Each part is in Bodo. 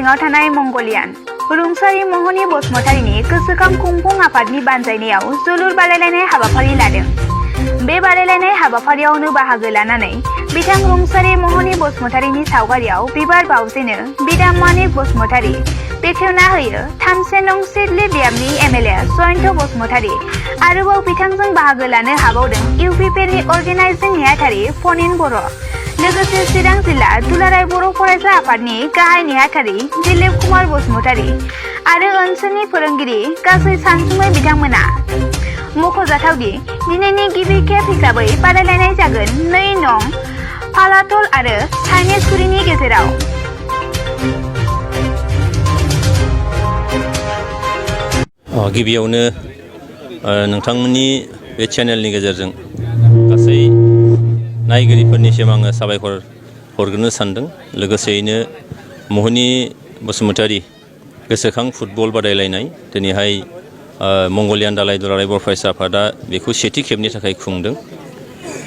सिङाव थानाय मंगलियान रुंसारि महनि बसुमतारीनि गोसोखां खुंफुं आफादनि बानजायनायाव जोलुर बादायलायनाय हाबाफारि लादों। बे बादायलायनाय हाबाफारियावनो बाहागो लानानै बिथां रुंसारि महनि बसुमतारीनि सावगारियाव बिबार बावजेनो बिदा मानिक बसुमतारी बेखेवना होयो 3 नं सिडली बियाबनि एमएलए जयन्त बसुमतारी। आरोबाव बिथांजों बाहागो लानो हाबावदों इउपिपिएलनि अर्गेनाइजिं नेहाथारि फनिन बर', लोगोसे चिरां जिल्ला दुलाराय बर' फरायसा आफादनि गाहाय नेहाथारि दिलीप कुमार बसुमतारी आरो ओनसोलनि फोरोंगिरि गासै सानसुमै बिथांमोना। मख'जाथावदि दिनैनि गिबि खेब हिसाबै बादायलायनाय जागोन 2 नं फालाथल आरो साइनेसगुरिनि गेजेराव। गिबियावनो नोंथांमोननि बे चेनेलनि गेजेरजों गासै नायगिरिफोरनिसिम आङो साबायखर हरग्रोनो सानदों। लोगोसेयैनो महनि बसुमतारी गोसोखां फुटबल बादायलायनाय दिनैहाय मंगलियान दालाय दुलाराय बर' फरायसा आफादा बेखौ सेथि खेबनि थाखाय खुंदों।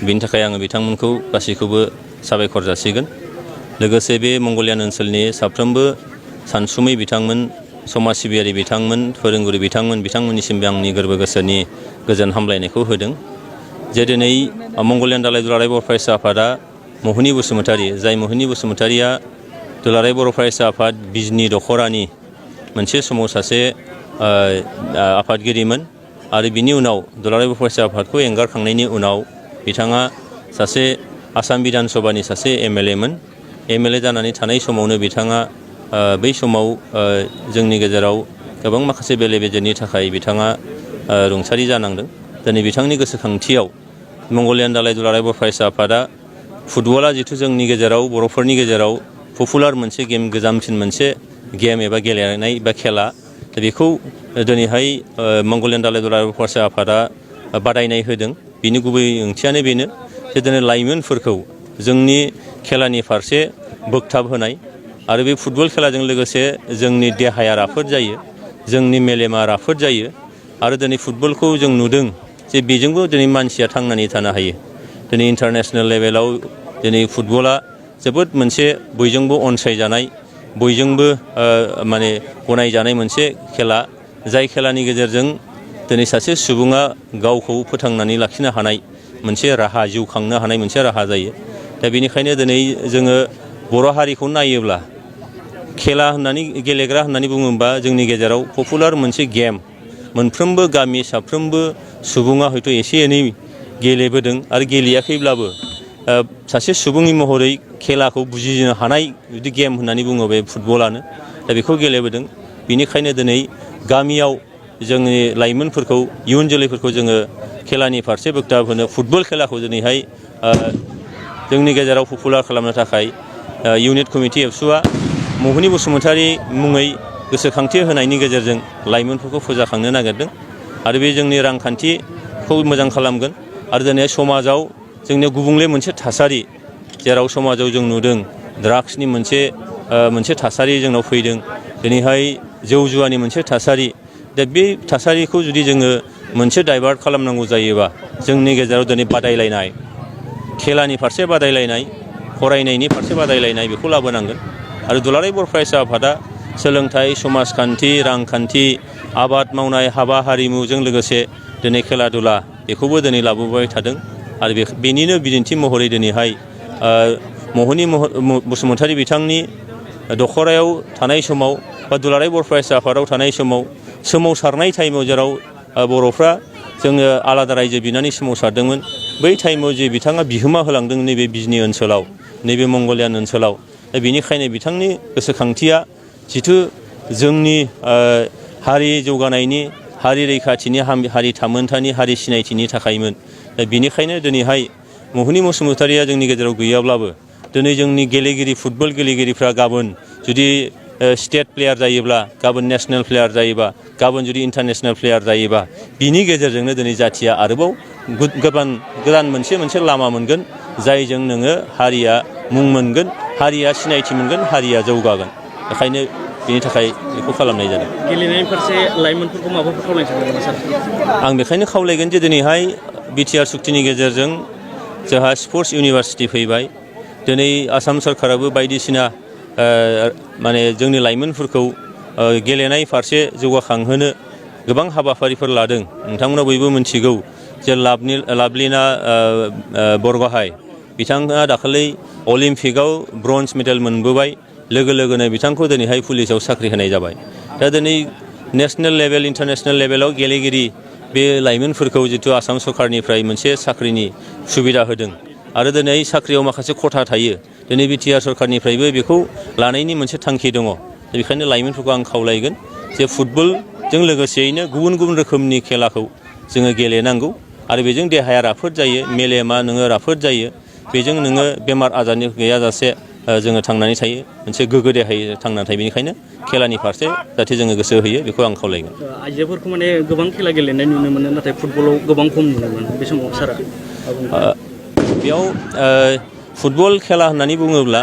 बिनि थाखाय आङो बिथांमोनखौ गासैखौबो साबायखर जासिगोन। लोगोसे बे मंगलियान ओनसोलनि साफ्रोमबो सानसुमै बिथांमोन, समाज सिबियारि बिथांमोन, फोरोंगुरु बिथांमोननिसिमबो आंनि गोरबो गोसोनि गोजोन हामलायनायखौ होदों। जे दिनै मंगलियान दालाय दुलाराय बर' फरायसा आफादा महनि बसुमतारी, जाय महनि बसुमतारीया दुलाराय बर' फरायसा आफाद बिजनि दख'रानि मोनसे समाव सासे आफादगिरिमोन आरो बिनि उनाव दुलाराय बर' फरायसा आफादखौ एंगारखांनायनि उनाव बिथाङा सासे आसाम बिधान सभानि सासे एमएलएमोन। एमएलए जानानै थानाय समावनो बिथाङा बै समाव जोंनि गेजेराव गोबां माखासे बेले बेजेनि थाखाय बिथाङा रुंसारि जानांदों। दिनै बिथांनि गोसोखांथियाव मंगलियान दालाय दुलाराय बर' फरायसा आफादा फुटबला जिथु जोंनि गेजेराव बर'फोरनि गेजेराव पपुलार मोनसे गेम, गोजामसिन मोनसे गेम एबा गेलेनाय बा खेला, बेखौ दिनैहाय मंगलियान दालाय दुलाराय बर' फरायसा आफादा बादायनाय होदों। बिनि गुबै ओंथियानो बेनो जे दिनै लाइमोनफोरखौ जोंनि खेलानि फारसे बोगथाब होनाय आरो बे फुटबल खेलाजों लोगोसे जोंनि देहाया राफोद जायो, जोंनि मेलेमा राफोद जायो आरो दिनै फुटबलखौ जों नुदों जे बेजोंबो दिनै मानसिया थांनानै थानो हायो। दिनै इन्टारनेसनेल लेभेलाव दिनै फुटबला जोबोद मोनसे बयजोंबो अनसायजानाय, बयजोंबो माने गनायजानाय मोनसे खेला, जाय खेलानि गेजेरजों दिनै सासे सुबुङा गावखौ फोथांनानै लाखिनो हानाय मोनसे राहा, जिउ खांनो हानाय मोनसे राहा जायो। दा बेनिखायनो दिनै जोङो बर' हारिखौ नायोब्ला खेला होननानै, गेलेग्रा होननानै बुङोबा जोंनि गेजेराव पपुलार मोनसे गेम, मोनफ्रोमबो गामि साफ्रोमबो सुबुङा हयथ' एसे एनै गेलेबोदों आरो गेलेयाखैब्लाबो सासे सुबुंनि महरै खेलाखौ बुजिनो हानाय जुदि गेम होननानै बुङो बे फुटबलानो। दा बेखौ गेलेबोदों। बेनिखायनो दिनै गामियाव जोंनि लाइमोनफोरखौ, इयुन जोलैफोरखौ जोङो खेलानि फारसे बोगथाब होनो, फुटबल खेलाखौ दिनैहाय जोंनि गेजेराव पपुलार खालामनो थाखाय इउनिट कमिटि एबसुआ महनि बसुमतारी मुङै गोसोखांथि होनायनि गेजेरजों लाइमोनफोरखौ फोजाखांनो नागिरदों आरो बे जोंनि रांखान्थिखौ मोजां खालामगोन। आरो दिनै समाजाव जोंनियाव गुबुंले मोनसे थासारि, जेराव समाजाव जों नुदों ड्राग्सनि मोनसे थासारि जोंनाव फैदों, दिनैहाय जौ जुवानि मोनसे थासारि। दा बे थासारिखौ जुदि जोङो मोनसे डाइभार्ट खालामनांगौ जायोबा जोंनि गेजेराव दिनै बादायलायनाय, खेलानि फारसे बादायलायनाय, फरायनायनि फारसे बादायलायनाय, बेखौ लाबोनांगोन। आरो दुलाराय बर' फरायसा आफादा सोलोंथाइ, समाजखान्थि, रांखान्थि, आबाद मावनाय, हाबा हारिमुजों लोगोसे दिनै खेला दुला बेखौबो दिनै लाबोबाय थादों। आरो बेनिनो बिदिन्थि महरै दिनैहाय महनि बसुमतारी बिथांनि दख'रायाव थानाय समाव बा दुलाराय बर' फरायसा आफादाव थानाय समाव सोमावसारनाय टाइमाव जेराव बर'फ्रा जोङो आलादा रायजो बिनानै सोमावसारदोंमोन, बै टाइमाव जे बिथाङा बिहोमा होलांदों नैबे बिजनि ओनसोलाव, नैबे मंगलियान ओनसोलाव। दा बेनिखायनो बिथांनि गोसोखांथिया जिथु जोंनि हारि जौगानायनि, हारि रैखाथिनि, हारि थामोन्थानि, हारि सिनायथिनि थाखायमोन। दा बेनिखायनो दिनैहाय महनि बसुमतारीया जोंनि गेजेराव गैयाब्लाबो दिनै जोंनि गेलेगिरि, फुटबल गेलेगिरिफ्रा गाबोन जुदि स्टेट प्लेयार जायोब्ला, गाबोन नेसनेल प्लेयार जायोबा, गाबोन जुदि इन्टारनेसनेल प्लेयार जायोबा, बिनि गेजेरजोंनो दिनै जाथिया आरोबाव गोदान मोनसे लामा मोनगोन, जायजों नोङो हारिया मुं मोनगोन, हारिया सिनायथि मोनगोन, हारिया जौगागोन। बेखायनो बेनि थाखाय बेखौ खालामनाय जादों। गेलेनायनि फारसे लाइमोनफोरखौ माबाफोर खावलायनो सानदों सार? आं बेखायनो खावलायगोन जे दिनैहाय बिटिआर सुक्तिनि गेजेरजों जोंहा स्पर्ट्स इउनिभारसिटि फैबाय। दिनै आसाम सरकाराबो बायदिसिना माने जोंनि लाइमोनफोरखौ गेलेनाय फारसे जौगाखांहोनो गोबां हाबाफारिफोर लादों। नोंथांमोना बयबो मिथिगौ जे लाभलिना बरग'हाय बिथाङा दाखालि अलिम्पिकआव ब्रन्ज मेडेल मोनबोबाय। लोगो लोगोनो बिथांखौ दिनैहाय पुलिसाव साख्रि होनाय जाबाय। दा दिनै नेसनेल लेभेल इन्टारनेसनेल लेभेलाव गेलेगिरि बे लाइमोनफोरखौ जिथु आसाम सरकारनिफ्राय मोनसे साख्रिनि सुबिदा होदों आरो दिनै साख्रियाव माखासे खथा थायो। दिनै बिटिआर सरकारनिफ्रायबो बेखौ लानायनि मोनसे थांखि दङ। बेखायनो लाइमोनफोरखौ आं खावलायगोन जे फुटबलजों लोगोसेयैनो गुबुन गुबुन रोखोमनि खेलाखौ जोङो गेलेनांगौ आरो बेजों देहाया राफोद जायो, मेलेमा नोङो राफोद जायो। बेजों नोङो बेमार आजारनि गैयाजासे जोङो थांनानै थायो, मोनसे गोग्गो देहायै थांनानै थायो। बेनिखायनो खेलानि फारसे जाहाथे जोङो गोसो होयो बेखौ आं खावलायगोन। आइजोफोरखौ माने गोबां खेला गेलेनाय नुनो मोनो, नाथाय फुटबलाव गोबां खम नुनो मोनो बे समाव सारा। बेयाव फुटबल खेला होननानै बुङोब्ला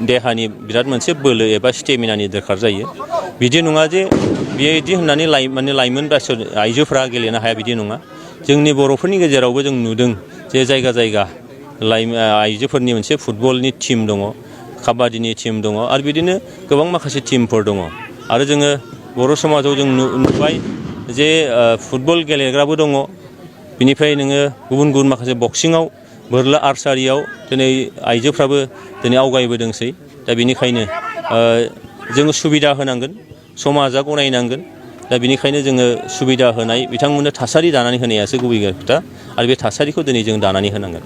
देहानि बिराद मोनसे बोलो एबा स्टेमिनानि दरखार जायो। बिदि नङा जे बिदि होननानै माने लाइमोन आइजोफ्रा गेलेनो हाया, बिदि नङा। जोंनि बर'फोरनि गेजेरावबो जों नुदों जे जायगा जायगा आइजोफोरनि मोनसे फुटबलनि टिम दङ, काबादिनि टिम दङ आरो बिदिनो गोबां माखासे टिमफोर दङ। आरो जोङो बर' समाजाव जों नुबाय जे फुटबल गेलेग्राबो दङ। बिनिफ्राय नोङो गुबुन गुबुन माखासे बक्सिङाव, बोरला आर्सारियाव दिनै आइजोफ्राबो दिनै आवगायबोदोंसै। दा बेनिखायनो जोङो सुबिदा होनांगोन, समाजा गनायनांगोन। दा बेनिखायनो जोङो सुबिदा होनाय, बिथांमोननो थासारि दानानै होनायासो गुबै खोथा आरो बे थासारिखौ दिनै जों दानानै होनांगोन।